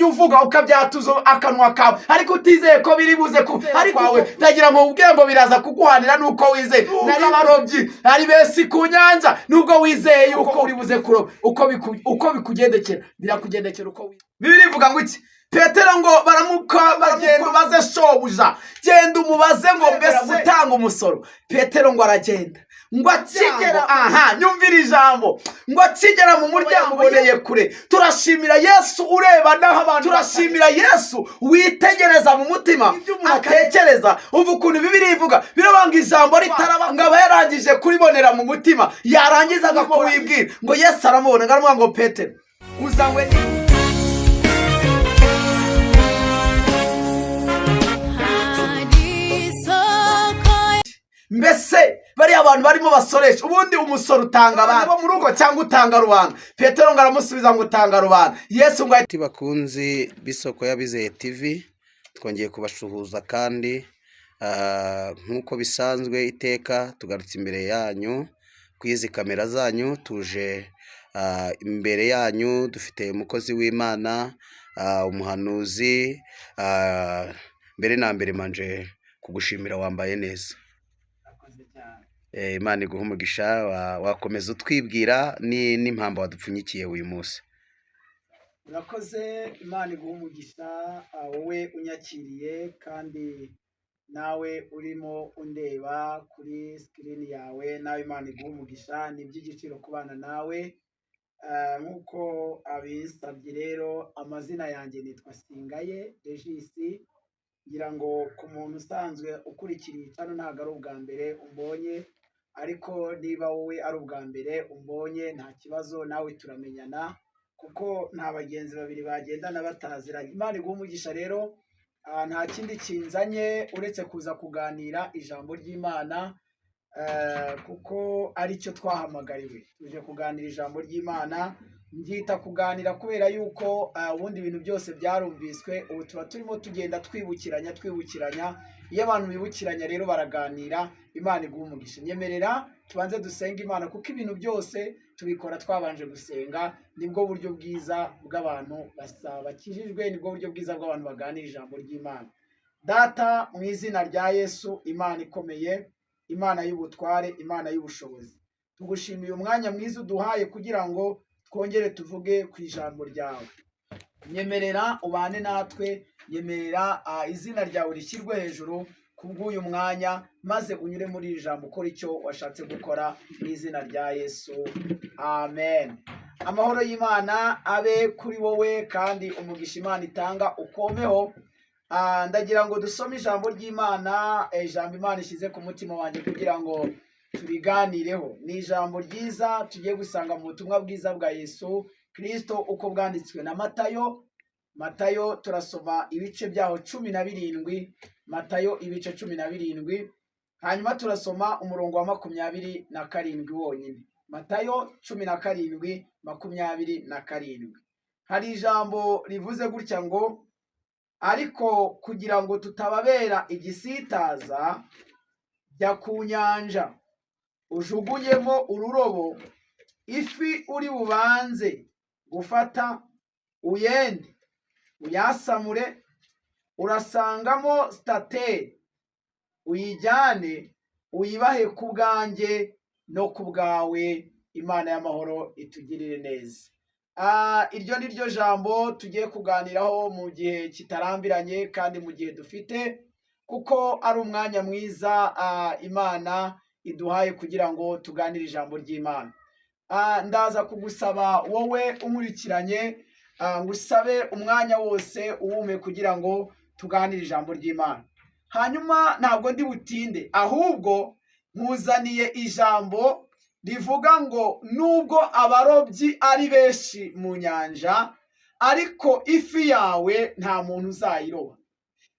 Ibyo uvuga ukabyatuza akanwa kawe, ariko utizeye ko biri buze ku ariko wawe, ndagira ngo ubwenge ngo biraza kuguhanira nuko wizeye. Nari abarobyi ari benshi ku nyanja, nubwo wizeye yuko uri buze kuroba, uko bikugendekera birakugendekera uko wizeye. Bibiliya ivuga ngo iki? Petero ngo baramuka bagenda, ubaze shobuja, genda umubaze ngo mbese gutanga umusoro. Petero ngo aragenda, ngo akigera aha, nyumvira ijambo, ngo akigera mu muryango uboneye kure. Turashimira Yesu ureba naho abantu, turashimira Yesu witegereza mu mutima atekereza. Umva ukuntu Bibiliya ivuga, birabanga ijambo ritaraba ngo aba yarangije kuribonera mu mutima, yarangiza agakuwibwira ngo Yesu aramubona, ngo aramuha ngo: "Petero, uzanywe ni Hari isoko Mbese bariya bantu barimo basoresha, ubundi umusoro utanga abantu bo mu rugo cyangwa utanga rubanda?" Petero ngo aramusubiza ngo: "Utanga rubanda." Yesu ngo Ati bakunzi b'Isoko y'Abizeye TV, twongeye kubashuhuza kandi nk'uko bisanzwe iteka tugarutse imbere yanyu ku izi kamera zanyu. Tuje imbere yanyu dufite umukozi w'Imana, umuhanuzi. Mbere na mbere manje kugushimira, wambaye neza. Imana iguhe umugisha. Wakomeza utwibwira n'impamba wadupfunyikiye uyu munsi. Urakoze, Imana iguha umugisha, wowe unyakiriye kandi nawe urimo undeba kuri sikirini yawe, nawe Imana iguha umugisha. Ni iby'igiciro kubana nawe. Nk'uko abisabye rero, amazina yanjye nitwa Singaye Regis. Ngira ngo ku muntu usanzwe ukurikira iyi channel ntabwo ari ubwa mbere umbonye, ariko niba wowe ari ubwa mbere umbonye nta kibazo, nawe turamenyana kuko nta bagenzi babiri bagendana bataziranye. Imana iguha umugisha rero. Nta kindi kinzanye uretse kuza kuganira ijambo ry'Imana, kuko aricyo twahamagariwe. Tuje kuganira ijambo ry'Imana. Mbyita kuganira kubera yuko ubundi ibintu byose byarumviswe, ubu tuba turimo tugenda twibukiranya, twibukiranya. Iyo abantu bibukiranya rero baraganira. Imana iguha umugisha. Nyemerera tubanze dusenge Imana, kuko ibintu byose tubikora twabanje gusenga. Nibwo buryo bwiza bw'abantu bakijijwe, nibwo buryo bwiza bw'abantu baganira ijambo ry'Imana. Data, mu izina rya Yesu, Imana ikomeye, Imana y'ubutware, Imana y'ubushobozi, tugushimiye umwanya mwiza uduhaye kugira ngo twongere tuvuge ku ijambo ryawe. Nyemerera ubane natwe, nyemerera izina ryawe rishyirwe hejuru kubw'uyu mwanya, maze unyure muri iri jambo ukora icyo washatse gukora, mu izina rya Yesu, amen. Amahoro y'Imana abe kuri wowe kandi umugisha Imana itanga ukomeho. Ndagira ngo dusome ijambo ry'Imana, ijambo Imana ishyize ku mutima wanjye kugira ngo turiganireho. Ni ijambo ryiza tugiye gusanga mu butumwa bwiza bwa Yesu Kirisito uko bwanditswe na Matayo. Matayo turasoma ibice byaho 17, Matayo ibice 17, hanyuma turasoma umurongo wa 27 wonyine. Matayo 17, 27. Hari ijambo rivuze gutya ngo: "Ariko kugira ngo tutababera igisitaza, jya ku nyanja ujugunyemo ururobo, ifi uri bubanze gufata uyende uyasamure, urasangamo sitateri, uyijyane uyibahe ku bwanjye no ku bwawe." Imana y'amahoro itugirire neza. Iryo ni ryo jambo tugiye kuganiraho mu gihe kitarambiranye kandi mu gihe dufite, kuko ari umwanya mwiza Imana iduhaye kugira ngo tuganire ijambo ry'Imana. Ndaza kugusaba wowe unkurikiranye, ngusabe umwanya wose uwume kugira ngo tuganire ijambo ry'Imana. Hanyuma ntabwo ndi butinde, ahubwo nkuzaniye ijambo rivuga ngo: nubwo abarobyi ari benshi mu nyanja, ariko ifi yawe nta muntu uzayiroba.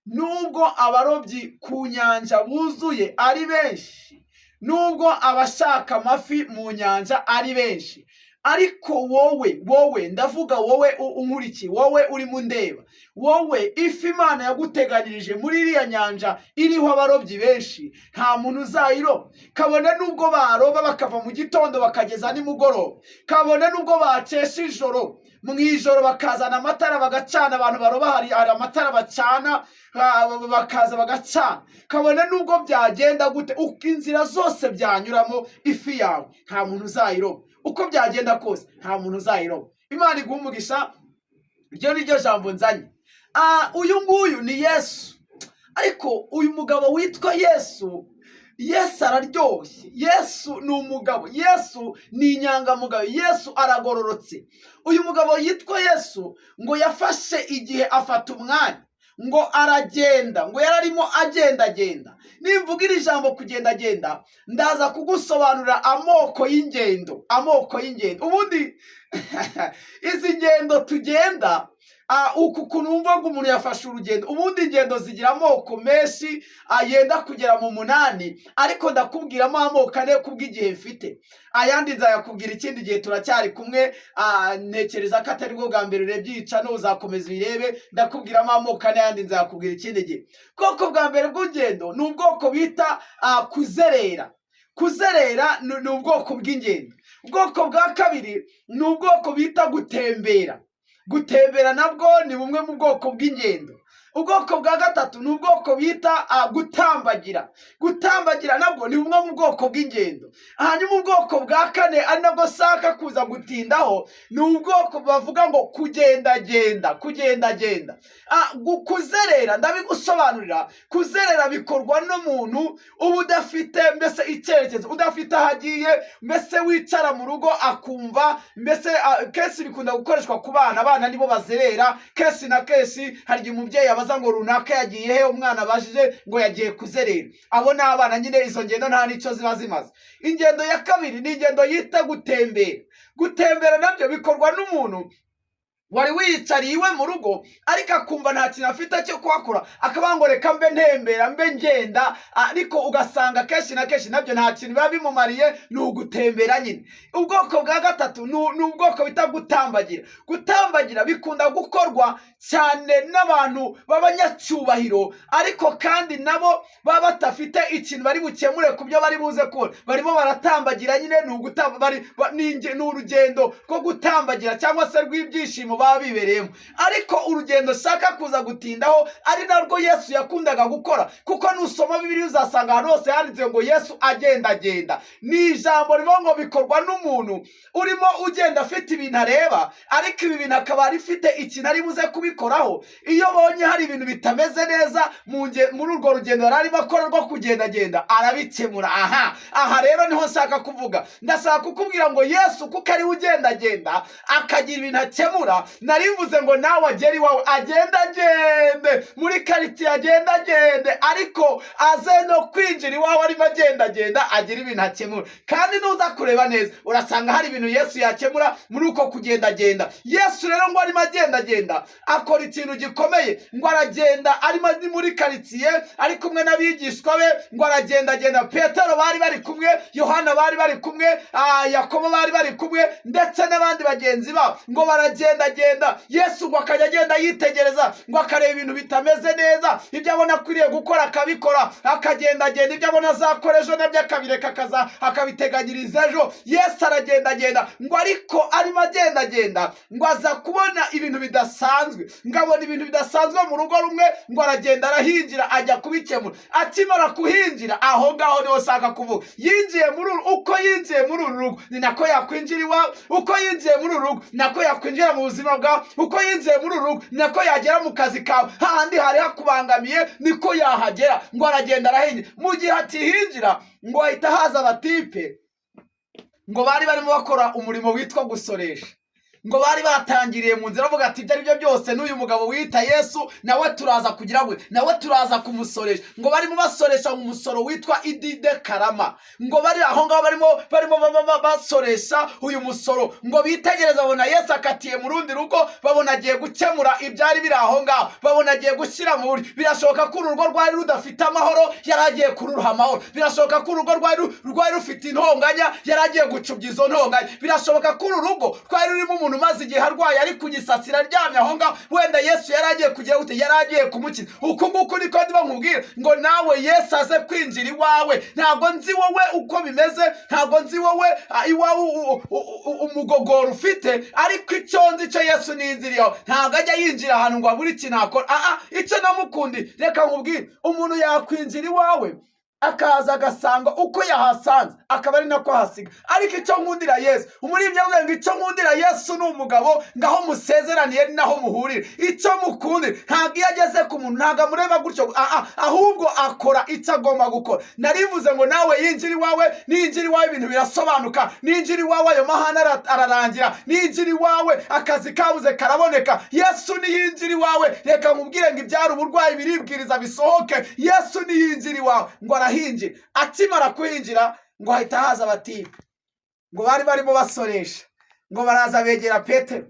Nubwo abarobyi ku nyanja buzuye ari benshi, nubwo abashaka amafi mu nyanja ari benshi, ariko wowe, wowe ndavuga wowe unkurikiye, wowe urimo undeba, wowe ifi Imana yaguteganyirije muri iriya nyanja iriho abarobyi benshi nta muntu uzayiroba, kabone nubwo baroba bakava mu gitondo bakageza nimugoroba, kabone nubwo bakesha ijoro. Mu ijoro bakazana amatara bagacana, abantu baroba hari amatara bacana, bakaza bagacana, kabone nubwo byagenda gute, uko inzira zose byanyuramo, ifi yawe nta muntu uzayiroba. Uko byagenda kose nta muntu uzayiroba. Imana iguha umugisha. Iryo ni ryo jambo nzanye. Uyu nguyu ni Yesu. Ariko uyu mugabo witwa Yesu, Yesu araryoshye. Yesu ni umugabo, Yesu ni inyangamugayo, Yesu aragororotse. Uyu mugabo yitwa Yesu ngo yafashe igihe, afata umwanya, ngo aragenda, ngo yari arimo agendagenda. Nimvuga iri jambo kugendagenda, ndaza kugusobanurira amoko y'ingendo. Amoko y'ingendo, ubundi izi ngendo tugenda, uku kuntu wumva ngo umuntu yafashe urugendo, ubundi ingendo zigira amoko menshi yenda kugera mu 8, ariko ndakubwiramo amoko 4 kubw'igihe mfite. Ayandi nzayakubwira ikindi gihe, turacyari kumwe. Ntekereza ko atari bwo bwa mbere urebye iyi channel, uzakomeza uyirebe. Ndakubwiramo amoko 4, ayandi nzayakubwira ikindi gihe. Ubwoko bwa mbere bw'urugendo ni ubwoko bita kuzerera. Kuzerera ni ubwoko bw'ingendo. Ubwoko bwa kabiri ni ubwoko bita gutembera. Gutembera nabwo ni bumwe mu bwoko bw'ingendo. Ubwoko bwa gatatu ni ubwoko bita gutambagira. Gutambagira nabwo ni bumwe mu bwoko bw'ingendo. Hanyuma ubwoko bwa kane, ari nabwo saka kuza gutindaho, ni ubwoko bavuga ngo kugendagenda. Kugendagenda. Kuzerera ndabigusobanurira. Kuzerera bikorwa n'umuntu uba udafite mbese icyerekezo, udafite aho agiye, mbese wicara mu rugo akumva mbese kenshi bikunda gukoreshwa ku bana. Abana nibo bazerera kenshi na kenshi. Hari igihe umubyeyi abaza ngo runaka yagiye he, umwana abajije ngo yagiye kuzerera. Abo ni abana nyine, izo ngendo nta n'icyo ziba zimaze. Ingendo ya kabiri ni ingendo yita gutembera. Gutembera nabyo bikorwa n'umuntu wari wiyicariye iwe mu rugo, ariko akumva nta kintu afite cyo kuhakora, akavuga ngo reka mbe ntembera, mbe ngenda. Ariko ugasanga kenshi na kenshi nabyo nta kintu biba bimumariye, ni ugutembera nyine. Ubwoko bwa gatatu ni ubwoko bita gutambagira. Gutambagira bikunda gukorwa cyane n'abantu b'abanyacyubahiro, ariko kandi nabo baba badafite ikintu bari bukemure ku byo bari buze kubona. Barimo baratambagira nyine, ni ni urugendo rwo gutambagira cyangwa se rw'ibyishimo baba bibereyemo. Ariko urugendo nshaka kuza gutindaho, ari narwo Yesu yakundaga gukora, kuko nusoma Bibiliya uzasanga ahantu hose handitse ngo Yesu agendagenda, ni ijambo rivuga ngo bikorwa n'umuntu urimo ugenda afite ibintu areba, ariko ibi bintu akaba rifite ikintu ari buze kubikoraho. Iyo abonye hari ibintu bitameze neza muri urwo rugendo yari arimo akora rwo kugendagenda, arabikemura. Aha rero niho nshaka kuvuga. Ndashaka kukubwira ngo Yesu, kuko ariwe ugendagenda akagira ibintu akemura, nari mvuze ngo nawe agere iwawe, agendagende muri karitsiye, agendagende, ariko aze no kwinjira iwawe arimo agendagenda agira ibintu akemura. Kandi nuza kureba neza urasanga hari ibintu Yesu yakemura muri uko kugendagenda. Yesu rero ngo arimo agendagenda akora ikintu gikomeye. Ngo aragenda arimo ari muri karitsiye, ari kumwe n'abigishwa be, ngo aragendagenda. Petero bari bari kumwe, Yohana bari bari kumwe, Yakobo bari bari kumwe, ndetse n'abandi bagenzi babo. Ngo baragendagenda, Yesu ngo akajya agenda yitegereza, ngo akareba ibintu bitameze neza, ibyo abona akwiriye gukora akabikora, akagendagenda, ibyo abona azakora ejo nabyo akabireka, akabiteganyiriza ejo. Yesu aragendagenda, ngo ariko arimo agendagenda ngo aza kubona ibintu bidasanzwe, ngo abona ibintu bidasanzwe mu rugo rumwe, ngo aragenda arahinjira, ajya kubikemura. Akimara kuhinjira, aho ngaho niho nshaka kuvuga. Yinjiye muri uru, uko yinjiye muri uru rugo ni nako yakwinjira iwawe, uko yinjiye muri uru rugo ni nako yakwinjira mu buzima bwawe, uko yinjiye muri uru rugo ni nako yagera mu kazi kawe, hahandi hari hakubangamiye niko yahagera. Ngo aragenda arahinjira. Mu gihe atihinjira, ngo hahita haza abatipe, ngo bari barimo bakora umurimo witwa gusoresha, ngo bari batangiriye mu nzira bavuga ati ibyo ari byo byose n'uyu mugabo wita Yesu nawe turaza kugira ngo nawe turaza kumusoresha. Ngo barimo basoresha umusoro witwa idide karama. Ngo bari aho ngaho barimo basoresha uyu musoro, ngo bitegereza babona Yesu akatiye mu rundi rugo, babona agiye gukemura ibyari biri aho ngaho, babona agiye gushyira mu buryo. Birashoboka ko uru rugo rwari rudafite amahoro, yari agiye kuruha amahoro. Birashoboka ko urugo rwari rufite intonganya, yari agiye gucubya izo ntonganya. Birashoboka ko uru rugo rwari rurimo umuntu umuntu umaze igihe arwaye ari kugisasira aryamye aho ngaho. Wenda Yesu yari agiye kugira gute? Yari agiye kumukiza. Uku nguku niko ndiba nkubwira ngo nawe Yesu aze kwinjira iwawe. Ntabwo nzi wowe uko bimeze, ntabwo nzi wowe iwawe umugogoro ufite, ariko icyo nzi cyo Yesu ninziriyeho. Ntabwo ajya yinjira ahantu ngo abure ikintu akora. Icyo namukundi, reka nkubwire, umuntu yakwinjira iwawe akaza agasanga uko yahasanze akaba ari nako ahasiga. Ariko icyo nkundira Yesu, umuririmbyi avuga ngo icyo nkundira Yesu ni umugabo, ngaho musezeraniye ni naho muhurira. Icyo mukundira, ntabwo iyo ageze ku muntu ntabwo amureba gutyo, ahubwo akora icyo agomba gukora. Narivuze ngo nawe yinjira iwawe, ninjira iwawe ibintu birasobanuka, ninjira iwawe ayo mahane ararangira, ninjira iwawe akazi kabuze karaboneka. Yesu niyinjira iwawe, reka nkubwire ngo ibyari uburwayi biribwiriza bisohoke. Yesu niyinjira iwawe, ngo arahinjira. Akimara kuhinjira ngo hahita haza abatipe ngo bari barimo basoresha, ngo baraza begera Petero,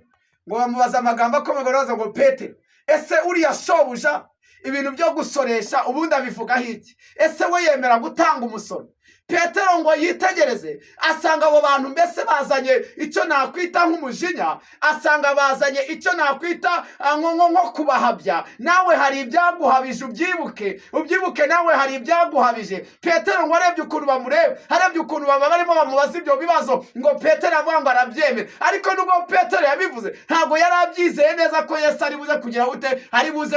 ngo bamubaza amagambo akomeye. Barabaza ngo: "Petero, ese uriya shobuja ibintu byo gusoresha ubundi abivugaho iki? Ese we yemera gutanga umusoro?" Petero ngo yitegereze asanga abo bantu mbese bazanye icyo nakwita nk'umujinya, asanga bazanye icyo nakwita nko kubahabya. Nawe hari ibyaguhabije, ubyibuke, ubyibuke, nawe hari ibyaguhabije. Petero ngo arebye ukuntu bamureba, arebye ukuntu baba barimo bamubaza ibyo bibazo, ngo Petero avuga ngo arabyemera. Ariko nubwo Petero yabivuze, ntabwo yari abyizeye neza ko Yesu ari buze kugira gute, ari buze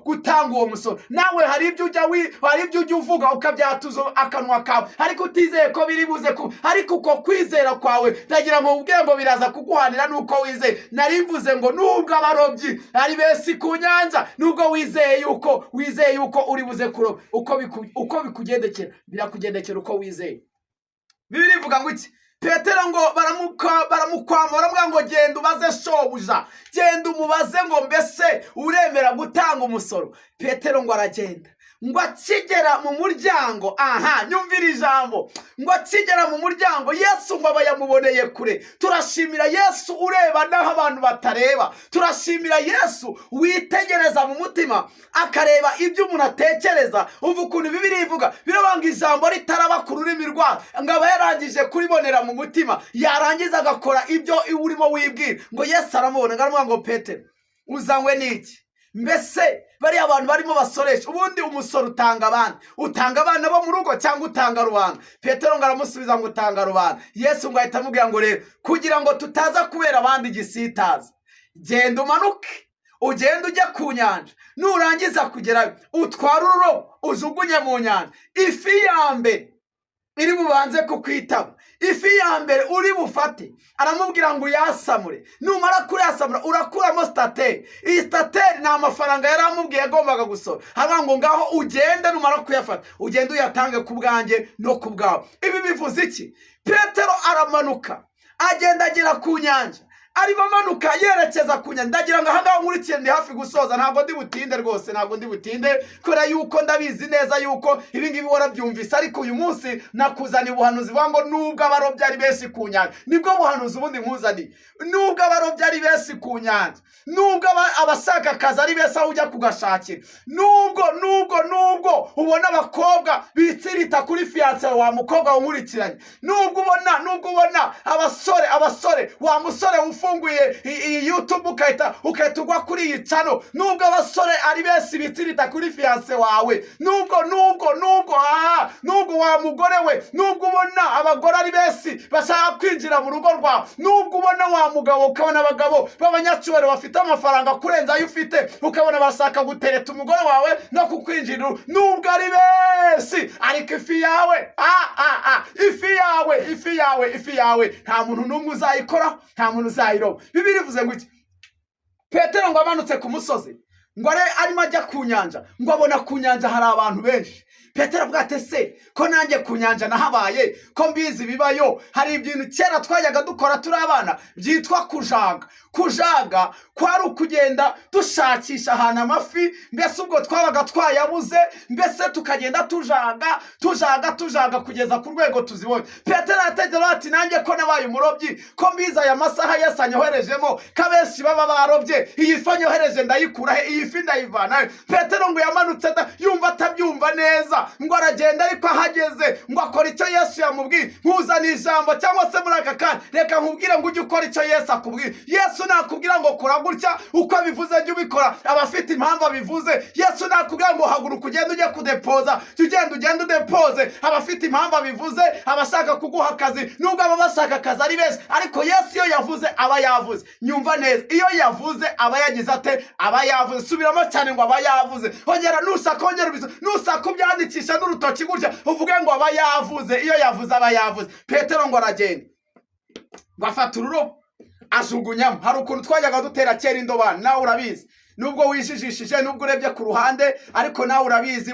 gutanga uwo musoro. Nawe hari ibyo ujya uvuga ukabyatuza akanwa kawe, ariko utizeye ko biri buze ku, ariko uko kwizera kwawe ndagira ngo ubwenge ngo biraza kuguhanira nuko wizeye. Nari mvuze ngo nubwo abarobyi ari benshi ku nyanja, nubwo wizeye yuko uri buze kuroba, uko bikugendekera birakugendekera uko wizeye. Bibiliya ivuga ngo iki? Petero ngo baramukwama, baramubwira ngo: "Genda ubaze shobuja, genda umubaze ngo mbese uremera gutanga umusoro?" Petero ngo aragenda, ngo akigera mu muryango, aha nyumvira ijambo, ngo akigera mu muryango Yesu ngo aba yamuboneye kure. Turashimira Yesu ureba n'aho abantu batareba. Turashimira Yesu witegereza mu mutima akareba ibyo umuntu atekereza. Umva ukuntu Bibiliya ivuga, biravuga ngo ijambo ritaraba ku rurimi rwawe ngo aba yarangije kuribonera mu mutima, yarangiza agakora ibyo urimo wibwira. Ngo Yesu aramubona, ngo aramubwira ngo: "Petero, uzanywe n'iki? Mbese bariya abantu barimo basoresha, ubundi umusoro utanga abandi, utanga abana bo mu rugo cyangwa utanga rubanda?" Petero ngo aramusubiza ngo: "Utanga rubanda." Yesu ngo ahita amubwira ngo: "Rero kugira ngo tutaza kubera abandi igisitaza, genda umanuke, ugende ujye ku nyanja, nurangiza kugerayo utware ururobo ujugunye mu nyanja. Ifi ya mbere iri bubanze kukwitaba, ifi ya mbere uri bufate," aramubwira ngo, "uyasamure. Numara kuyasamura urakuramo sitateri." Iyi sitateri ni amafaranga yari amubwiye agombaga gusora. Haravuga ngo: "Ngaho ugende, numara kuyafata ugende uyatange ku bwanjye no ku bwawe." Ibi bivuze iki? Petero aramanuka, agenda agera ku nyanja, arimo amanuka yerekeza ku nyanja. Ndagira ngo ahangaha nkurikiye, ndi hafi gusoza, ntabwo ndi butinde rwose, ntabwo ndi butinde, kubera yuko ndabizi neza yuko ibi ngibi warabyumvise. Ariko uyu munsi nakuzaniye ubuhanuzi buvuga ngo nubwo abarobyi ari benshi ku nyanja, nibwo buhanuzi ubundi nkuzaniye. Nubwo abarobyi ari benshi ku nyanja, nubwo abashaka akazi ari benshi aho ujya kugashakira, nubwo ubona abakobwa bitsirita kuri fiancé wa mukobwa wankurikiranye, nubwo ubona abasore, wa musore ufunguye iyi YouTube ukahita ugwa kuri iyi channel, nubwo abasore ari benshi bitsirita kuri fiancé wawe, nubwo wa mugore we, nubwo ubona abagore ari benshi bashaka kwinjira mu rugo rwawe, nubwo ubona wa mugabo, ukabona abagabo b'abanyacyubahiro bafite amafaranga kurenza ayo ufite, ukabona bashaka gutereta umugore wawe no kukwinjirira, nubwo ari benshi, ariko ifi yawe, ifi yawe, ifi yawe, ifi yawe, nta muntu n'umwe uzayikoraho, nta muntu uzayiroba. Bibiliya ivuze ngo iki? Petero ngo amanutse ku musozi, ngo arimo ajya ku nyanja, ngo abona ku nyanja hari abantu benshi. Petero avuga ati: "Ese ko nanjye ku nyanja nahabaye, ko mbizi bibayo?" Hari ibintu kera twajyaga dukora turi abana byitwa kujaga. Kujaga kwari ukugenda dushakisha ahantu amafi, mbese ubwo twabaga twayabuze, mbese tukagenda tujaga, tujaga, tujaga kugeza ku rwego tuzibonye. Petero yatekereje ati: "Nanjye ko nabaye umurobyi, ko mbizi, aya masaha Yesu anyoherejemo, ko abenshi baba barobye, iyi fi anyohereje ndayikura he?" Iyi fi Iyi fi ndayivana he? Petero ngo yamanutse yumva atabyumva neza, ngo aragenda, ariko ahageze ngo akora icyo Yesu yamubwiye. Nkuzana ijambo cyangwa se muri aka kanya, reka nkubwire ngo ujye ukora icyo Yesu akubwiye. Yesu nakubwira ngo kora gutya, uko abivuze jya ubikora, aba afite impamvu abivuze. Yesu nakubwira ngo haguruka ugende ujye kudepoza, jya ugenda ugende udepoze, aba afite impamvu abivuze. Aba ashaka kuguha akazi, nubwo aba bashaka akazi ari benshi, ariko Yesu iyo yavuze aba yavuze. Nyumva neza, iyo yavuze aba yagize ate? Aba yavuze. Subiramo cyane ngo aba yavuze. Ongera, nushaka ongera ubiso, nushaka ubyandikisha n'urutoki gutya, uvuge ngo aba yavuze. Iyo yavuze aba yavuze. Petero ngo aragenda, ngo afata ururobo ajugunyamo. Hari ukuntu twajyaga dutera kera indobani, nawe urabizi, nubwo wijijishije, nubwo urebye ku ruhande, ariko nawe urabizi,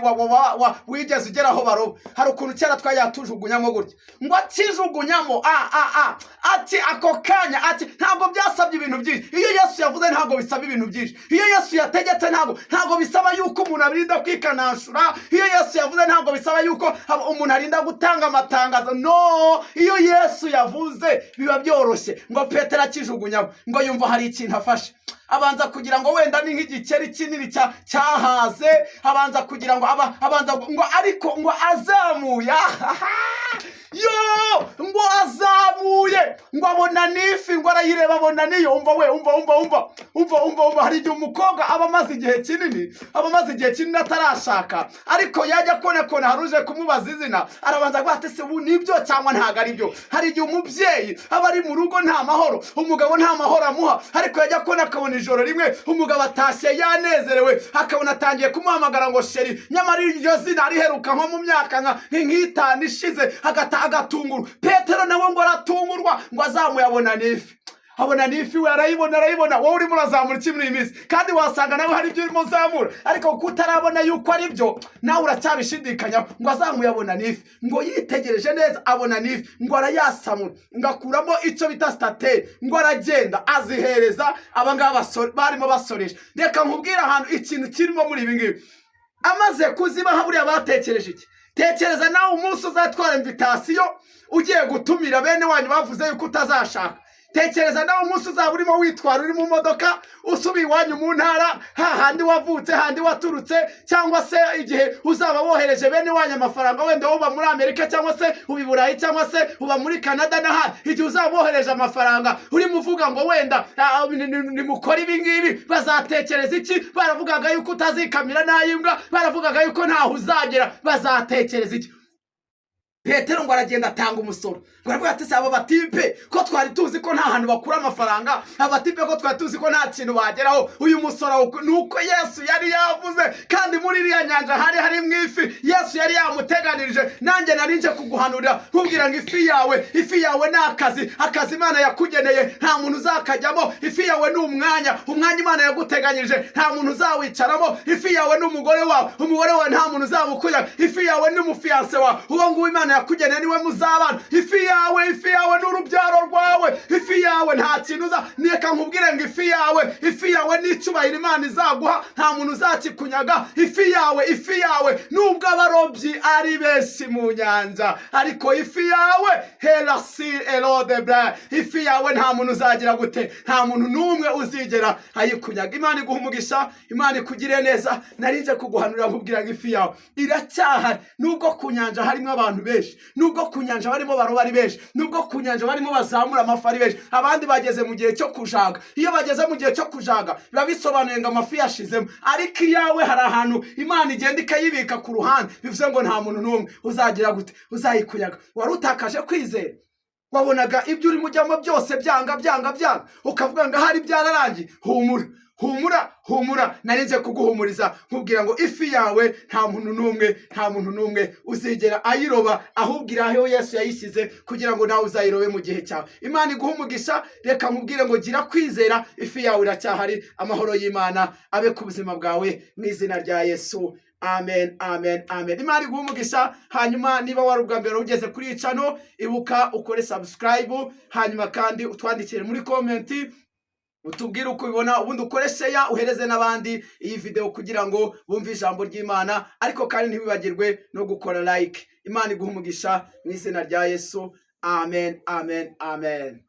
wigeze ugera aho baroba. Hari ukuntu kera twajyaga tujugunyamo gutya. Ngo akijugunyamo, a a a ati ako kanya, ati ntabwo byasabye ibintu byinshi. Iyo Yesu yavuze ntabwo bisaba ibintu byinshi. Iyo Yesu yategetse ntabwo bisaba yuko umuntu arinda kwikanashura. Iyo Yesu yavuze ntabwo bisaba yuko umuntu arinda gutanga amatangazo. No, iyo Yesu yavuze biba byoroshye. Ngo Petero akijugunyamo, ngo yumva hari ikintu afashe. Abanza kugira ngo wenda ni nk'igikeri kinini cyahaze, abanza kugira ngo aba abanza ngo, ariko ngo azamuye, yo, ngo azamuye ngo abona n'ifi, ngo arayireba abona niyo. Umva we, umva, umva, umva, umva, umva, umva. Hari igihe umukobwa aba amaze igihe kinini atarashaka, ariko yajya kubona kona hari uje kumubaza izina, arabanza kuvuga ati: "Se ubu nibyo cyangwa ntabwo ari byo?" Hari igihe umubyeyi aba ari mu rugo nta mahoro, umugabo nta mahoro amuha, ariko yajya kubona akabona ijoro rimwe umugabo atashye yanezerewe, akabona atangiye kumuhamagara ngo chéri, nyamara iryo zina riheruka nko mu myaka nk'itanu ishize, agatungurwa. Petero nawe ngo aratungurwa, ngo azamuye abona n'ifi, abona n'ifi we, arayibona, arayibona. Wowe urimo urazamura iki muri iyi minsi? Kandi wasanga nawe hari ibyo urimo uzamura, ariko kuko utarabona yuko ari byo, nawe uracyabishidikanyaho. Ngo azamuye abona n'ifi, ngo yitegereje neza abona n'ifi, ngo arayasamura, ngo akuramo icyo bita stateri, ngo aragenda azihereza aba ngaba barimo basoresha. Reka nkubwire ahantu ikintu kirimo muri ibi ngibi. Amaze kuzibaha, buriya batekereje iki? Tekereza nawe umunsi uzatwara invitation ugiye gutumira bene wanyu bavuze yuko utazashaka. Tekereza nawe umunsi uzaba urimo witwara, uri mu modoka usubiye iwanyu mu ntara, hahandi wavutse, hahandi waturutse, cyangwa se igihe uzaba wohereje bene wanyu amafaranga, wenda uba muri Amerika cyangwa se uba i Burayi cyangwa se uba muri Canada n'ahandi, igihe uzaba wohereje amafaranga urimo uvuga ngo wenda nimukore ibi ngibi, bazatekereza iki? Baravugaga yuko utazikamira n'ay'imbwa, baravugaga yuko ntaho uzagera, bazatekereza iki? Petero ngo aragenda atanga umusoro, ngo aravuga ati: "Aba batipe ko twari tuzi ko nta hantu bakura amafaranga, abatipe ko twari tuzi ko nta kintu bageraho, uyu musoro?" Ni uko Yesu yari yavuze, kandi muri iriya nyanja hari harimo ifi Yesu yari yamuteganirije. Nanjye nari nje kuguhanurira nkubwira ngo ifi yawe, ifi yawe ni akazi, akazi Imana yakugeneye nta muntu uzakajyamo. Ifi yawe ni umwanya, umwanya Imana yaguteganyirije nta muntu uzawicaramo. Ifi yawe ni umugore wawe, umugore wawe nta muntu uzamukuya. Ifi yawe ni umufiancé wawe, uwo nguwo Imana yakugeneye niwe muzabana. Ifi yawe, ifi yawe ni urubyaro rwawe. Ifi yawe nta kintu uza. Reka nkubwire ngo ifi yawe, ifi yawe ni icyubahiro Imana izaguha, nta muntu uzakikunyaga. Ifi yawe, ifi yawe, nubwo abarobyi ari benshi mu nyanja, ariko ifi yawe herasi erode bra, ifi yawe nta muntu uzagira gute? Nta muntu n'umwe uzigera ayikunyaga. Imana iguha umugisha, Imana ikugire neza. Narinje kuguhanurira nkubwira ngo ifi yawe iracyahari, nubwo ku nyanja harimo abantu benshi, nubwo ku nyanja barimo baroba ari benshi, nubwo ku nyanja barimo bazamura amafi ari benshi. Abandi bageze mu gihe cyo kujaga. Iyo bageze mu gihe cyo kujaga biba bisobanuye ngo amafi yashizemo, ariko iyawe hari ahantu Imana igenda ikayibika ku ruhande, bivuze ngo nta muntu n'umwe uzagira gute? Uzayikunyaga. Wari utakaje kwizera, wabonaga ibyo urimo ujyamo byose byanga, byanga, byanga, ukavuga ngo ahari byararangiye. Humura, humura, humura. Narinze kuguhumuriza nkubwira ngo ifi yawe nta muntu n'umwe, nta muntu n'umwe uzigera ayiroba, ahubwo iri aho Yesu yayishyize kugira ngo nawe uzayirobe mu gihe cyawe. Imana iguhe umugisha. Reka nkubwire ngo gira kwizera, ifi yawe iracyahari. Amahoro y'Imana abe ku buzima bwawe mu izina rya Yesu. Amen, amen, amen. Imana iguhe umugisha. Hanyuma niba wari ubwa mbere ugeze kuri iyi channel, ibuka ukore subscribe, hanyuma kandi utwandikire muri comment utubwire uko ubibona, ubundi ukore share, uhereze n'abandi iyi video kugira ngo bumve ijambo ry'Imana, ariko kandi ntibibagirwe no gukora like. Imana iguhe umugisha mu izina rya Yesu. Amen, amen, amen.